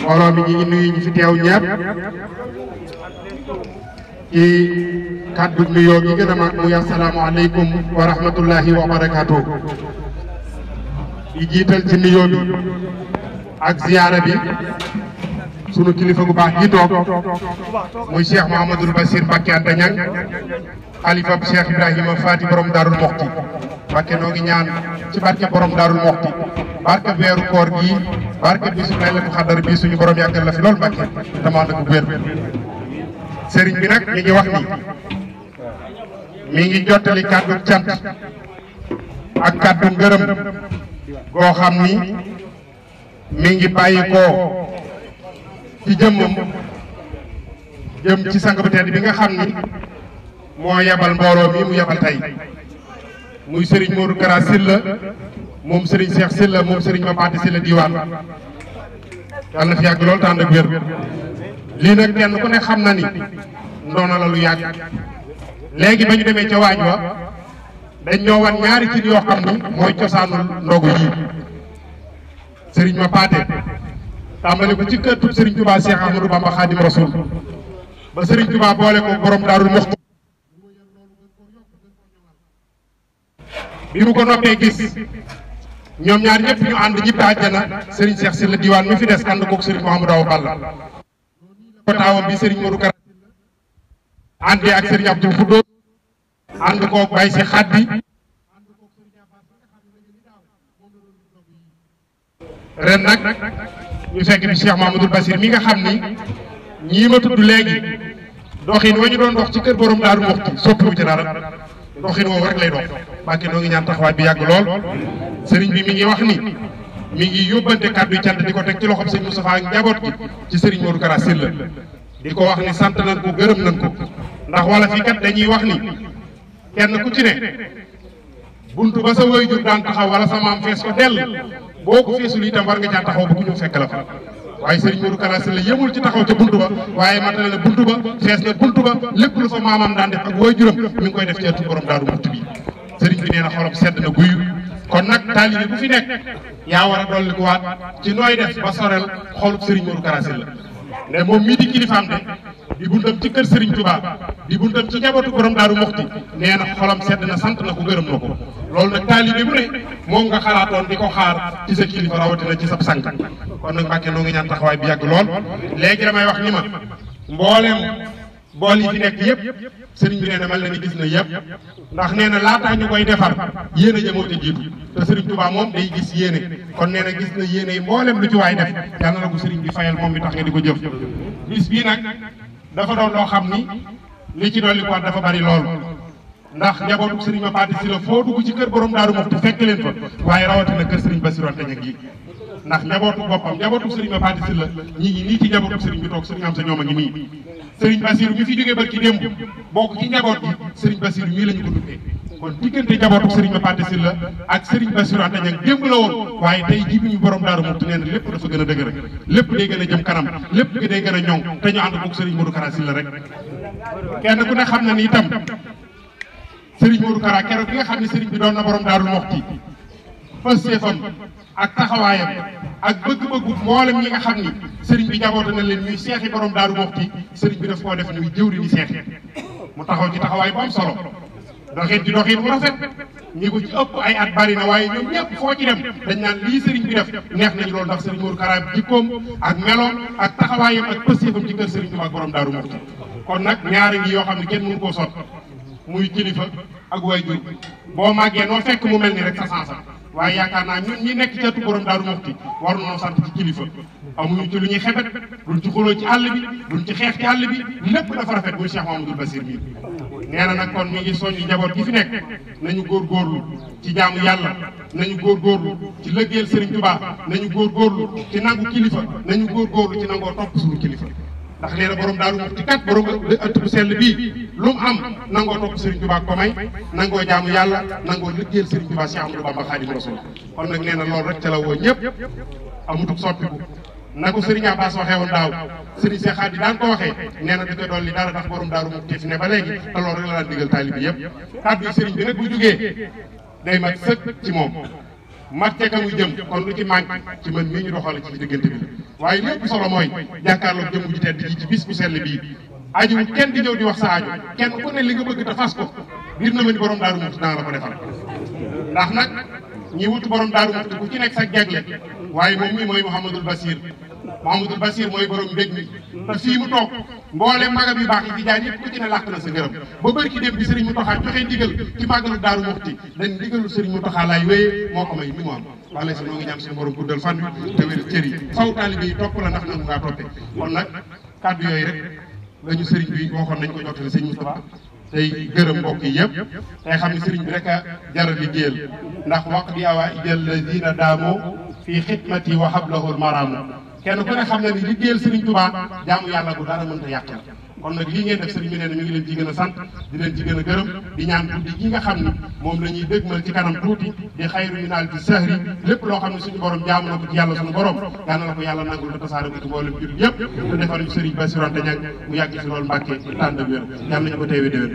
mbooloo mi ñu ngi nuyu ñu fi teew ñëpp ci kàddu nuyoo gi gën a mag muy asalaamaaleykum wa rahmatullahi wa barakaatu. di jiital ci nuyoo bi ak ziyaara bi sunu kilifa gu baax gi toog muy Cheikh Mouhamadoul Bassir Mbacké Anta Niang xalifa Cheikh Ibrahima Faty borom Daarul Moxti Mbacké noo ngi ñaan ci barke borom Daarul Moxti barke weeru koor gi barke bisu Laylatul Qadr bi suñu borom yàggal la fi lool Mbacké dama ko wér. sëriñ bi nag mi ngi wax ni mi ngi jottali kàddu cant ak kàddu ngërëm goo xam ni mi ngi bàyyi koo ci jëmmam jëm ci sang bu tedd bi nga xam ni moo yebal mbooloo mi mu yebal tey muy Serigne Modou Kara Sylla moom Serigne Cheikh Sylla moom Serigne Mapaté Sylla diwaan yal na fi yàgg lool tànd ak wér. lii nag kenn ku ne xam na ni ndoona la lu yàgg léegi ba ñu demee ca waañ wa dañ ñoo wan ñaari cin yoo xam ni mooy cosaanul ndogu yi Serigne Mapaté tàmbali ko ci kër tub Serigne Touba Cheikh Ahmadou Bamba Khadim Rasoul ba Serigne Touba boole ko borom Daarul Moxti bi mu ko noppee gis ñoom ñaar ñëpp ñu ànd ñibbi àjjana Serigne Cheikh Sylla diwaan mi fi des ànd koog Serigne Mouhamadou Awa Balla ko taawam bi Serigne Modou Kara àndee ak Serigne Abdou Foudo ànd koog Baye si xaddi ren nag ñu fekk bi Cheikh Mouhamadoul Bassir mi nga xam ni ñii ma tudd léegi doxin wa ñu doon dox ci kër borom Daaru Moxti soppiwu ci dara doxin woowu rek lay dox Mbacké noo ngi ñaan taxawaay bi yàgg lool. sëriñ bi mi ngi wax ni mi ngi yóbbante kàddu cant di ko teg ci loxoom sëñ Moustapha ak njaboot gi ci Serigne Modou Kara Sylla di ko wax ni sant nañ ko gërëm nañ ko ndax wala fii kat dañuy wax ni kenn ku ci ne buntu ba sa waajur daan taxaw wala sa maam fees ko dell boo ko feesul itam war nga caa taxaw ba ku ñëw fekk la fa waaye Serigne Modou Kara Sylla yemul ci taxaw ca buntu ba waaye matale na buntu ba fees na buntu ba lépp lu fa maamam daan def ak waajuram mi ngi koy def ci ëttu borom Daaru Moxti bi Serigne bi nee na xolam sedd na guyu kon nag taalibe bu fi nekk yaa war a dolli ko waat ci nooy def ba sorel xolub Serigne Modou Kara Sylla ne moom mii di kilifaam de di buntam ci kër Serigne Touba di buntam ci njabootu borom Daaru Moxti nee na xolam sedd na sant na ko gërëm na ko loolu nag taalibe bu ne moom nga xalaatoon di ko xaar ci sa kilifa rawatina ci sa sang kon nag Mbacké noo ngi ñaan taxawaay bi yàgg lool. léegi damay wax ni ma mboolem bool yi fi nekk yëpp sëriñ bi nee na mel na ni gis na yëpp ndax nee na laataa ñu koy defar yéene jëmoo te jiitu te sëriñ Touba moom day gis yéene kon nee na gis na yéene yi mboolem lu ci waay def yàlla na ko sëriñ bi fayal moom mi tax nga di ko jëf. bis bii nag dafa doon loo xam ni li ci dolli ko dafa bari lool ndax njabootu sëriñ Mapaté Sylla foo dugg ci kër borom Daaru Moxti fekk leen fa waaye rawatina kër sëriñ Bassirou Anta Niang gi ndax njabootu boppam njabootu sëriñ Mapaté Sylla ñi ngi nii ci njabootu sëriñ bi toog sëriñ am sa ñoom a ngi nii sëriñ Bassirou mi fi jógee barki démb bokk ci njaboot gi sëriñ Bassirou mii la ñu ko tuddee kon diggante njabootu sëriñ Mapaté Sylla ak sëriñ Bassirou Anta Niang démb la woon waaye tey jii bi ñu borom Daaru Moxti nee na lépp dafa gën a dëgër lépp day gën a jëm kanam lépp day gën a ñoŋ te ñu ànd koog sëriñ Modou Kara Sylla rek kenn ku ne xam na ni itam sëriñ Modou Kara keroog bi nga xam ne sëriñ bi doon na borom Daaru Moxti pëstéefam ak taxawaayam ak bëgg-bëggu mboolem ñi nga xam ni sëriñ bi jaboote na leen ñuy seexi borom Daaru Moxti sëriñ bi daf koo def ñuy jëwri ni seexi mu taxaw ci taxawaay bu am solo doxin ci doxin bu rafet ñi ko ci ëpp ay at bari na waaye ñoom ñëpp foo ci dem dañ naan lii sëriñ bi def neex nañu loolu ndax sëriñ Modou Kara jikkoom ak meloom ak taxawaayam ak pëstéefam ci kër sëriñ Touba ak borom Daaru Moxti kon nag ñaari ngi yoo xam ne kenn mënu koo sot muy kilifa ak waajur boo màggee noo fekk mu mel ni rek sa sansa waaye yaakaar naa ñun ñi nekk ci ëttu borom Daaru Moxti war nañoo sant ci kilifa amuñu ci lu ñuy xebet duñ ci xuloo ci àll bi duñ ci xeex ci àll bi lépp dafa rafet muy Cheikh Mouhamadoul Bassir mi nee na nag kon mi ngi soññi njaboot gi fi nekk nañu góorgóorlu ci jaamu yàlla nañu góorgóorlu ci lëggeel Serigne Touba nañu góorgóorlu ci nangu kilifa nañu góorgóorlu ci nangoo topp suñu kilifa ndax nee na borom Daaru Moxti kat borom ëtt bu sell bii lu mu am nangoo topp Serigne Touba ko may nangoo jaamu yàlla nangoo lëggeel Serigne Touba Cheikh Ahmadou Bamba Khadim Rasoul kon nag nee na loolu rek ca la woo ñëpp amutuk soppiku na ko Serigne Abbas waxee woon daaw Serigne Cheikh Khady daan ko waxee nee na da koy dolli dara ndax borom Daaru Moxti fi ne ba léegi te loolu rek la daan digal taalibe bi yëpp kàddu yi Serigne bi nag bu jugee day mat sëkk ci moom mat ca ka muy jëm kon lu ci manqué ci man mii ñu doxale ci diggante bi waaye lépp solo mooy jàkkaarloog jëmm ji tedd ji ci bis bu sell bii ajuwul kenn di ñëw di wax sa aju kenn ku ne li nga bëgg te fas ko biir na ma ni borom Daaru Muxti dana la ko defal ndax nag ñi wutu borom Daaru Muxti ku ci nekk sa jagle waaye moom mi mooy Mouhamadul Basir mooy borom mbég mi te fii mu toog mboolem magam yu baax yi fi jaar yëpp ku ci ne làkk na sa ngërëm ba bërki dem bi Serigne Mountakha joxe ndigal ci màggalu Daaru Muxti dañ ndigalu Serigne Mountakha laay wéyee moo ko may mi mu am wala si noo ngi ñaan suñu borom guddal fan bi te wér cër yi faw taalibe yi topp la ndax nangu ngaa toppe kon nag kàddu yooyu rek lañu Serigne bi waxoon nañ ko jottali Serigne Moustapha tey gërëm mbokk yi yëpp tey xam ne Serigne bi rek a jaral liggéeyal ndax waq di awaa ijal lazina daamoo fii xidmati wa hablahul maraamu kenn ku ne xam na ni liggéeyal Serigne Touba jaamu yàlla gu dara mënta yàqal kon nag lii ngeen def Serigne bi nee na mi ngi leen ci gën a sant di leen ci gën a gërëm di ñaan guddi gi nga xam ni moom la ñuy dëgmal ci kanam tuuti di xayru min alfi sahri lépp loo xam ne suñu borom jaamu na ko ci yàlla suñu borom yal na la ko yàlla nangul te tasaare ko ci mboolem jur yëpp te defal ñu Serigne Bassirou Anta Niang mu yàgg ci loolu Mbàkke tànn ak wér yal nañu ko teewee déwén.